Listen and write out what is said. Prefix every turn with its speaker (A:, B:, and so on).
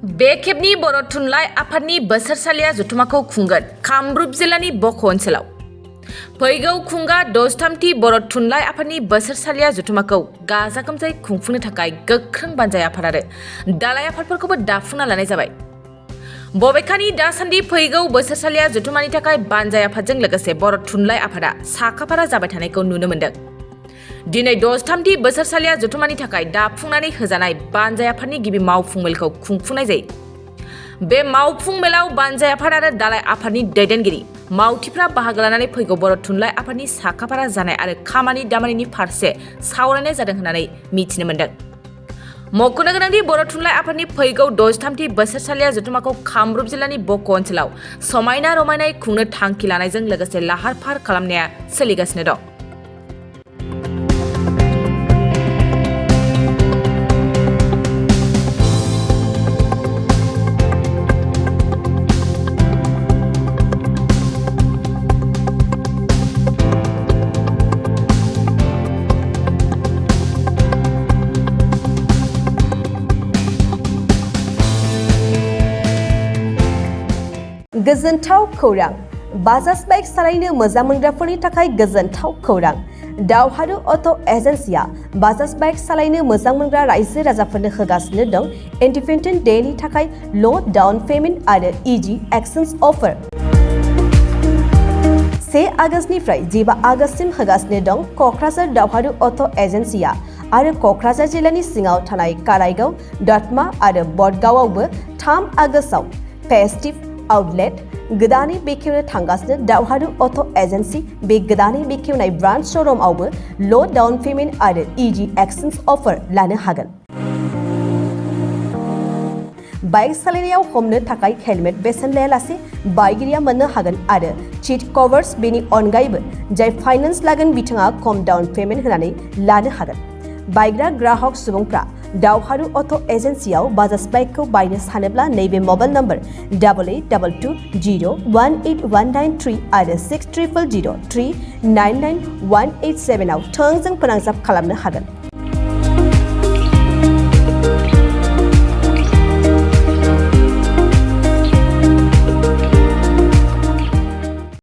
A: बे खेबनि बर' थुनलाइ आफादनि बोसोरसालिया जथुमाखौ खुंगोन कामरुप जिल्लानि बक' ओनसोलाव। फैगौ खुंगा 63थि बर' थुनलाइ आफादनि बोसोरसालिया जथुमाखौ गाजा गोमजायै खुंफुंनो थाखाय गोख्रों बानजाय आफाद आरो दालाय आफादफोरखौबो दाफुंना लानाय जाबाय। बबेखानि दासान्दि फैगौ बोसोरसालिया जथुमानि थाखाय बानजाय आफादजों लोगोसे बर' थुनलाइ आफादा साखाफारा जाबाय थानायखौ नुनो मोन्दों। दिनै 63थि बोसोरसालिया जथुमानि थाखाय दाफुंनानै होजानाय बानजाय आफादनि गिबि मावफुं मेलखौ खुंफुंनाय जायो। बे मावफुं मेलाव बानजाय आफाद आरो दालाय आफादनि दैदेनगिरि मावथिफ्रा बाहागो लानानै फैगौ बर' थुनलाइ आफादनि साखाफारा जानाय आरो खामानि दामानिनि फारसे सावरायनाय जादों होननानै मिथिनो मोन्दों। मख'नो गोनांदि बर' थुनलाइ आफादनि फैगौ 63थि बोसोरसालिया जथुमाखौ कामरुप जिल्लानि बक' ओनसोलाव समायना रमायनायै खुंनो थांखि लानायजों लोगोसे लाहार फाहार खालामनाया सोलिगासिनो दं।
B: गोजोनथाव खौरां बाजाज बाइक सालायनो मोजां मोनग्राफोरनि थाखाय गोजोनथाव खौरां दावहारु अट' एजेन्सिया बाजाज बाइक सालायनो मोजां मोनग्रा रायजो राजाफोरनो होगासिनो दं इन्डिपेन्डेन्ट डेनि थाखाय ल' डाउन पेमेन्ट आरो इजि एक्सचेन्ज अफार। 1 आगस्तनिफ्राय 15 आगस्तसिम होगासिनो दं क'क्राझार दावहारु अट' एजेन्सिया आरो क'क्राझार जिल्लानि सिङाव थानाय काराइगाव, दतमा आरो बडगावआवबो 3 आगस्टआव फेस्टिभ आउटलेट गोदानै बेखेवनो थांगासिनो दावहारु अट' एजेन्सि बे गोदानै बेखेवनाय ब्रान्च श'रुमआवबो ल' डाउन पेमेन्ट आरो इजि एक्सचेन्ज अफार लानो हागोन। बाइक सालायनायाव हमनो थाखाय हेलमेट बेसेन लायालासे बाइगिरिया मोननो हागोन आरो सीट कभार्स बेनि अनगायैबो जाय फाइनान्स लागोन बिथाङा खम डाउन पेमेन्ट होनानै लानो हागोन। बायग्रा ग्राहक सुबुंफ्रा दावहारु अट' एजेन्सियाव बाजाज बाइकखौ बायनो सानोब्ला नैबे मबाइल नम्बर 8822018193 आरो 600003991187 आव थोंजों फोनांजाब खालामनो हागोन।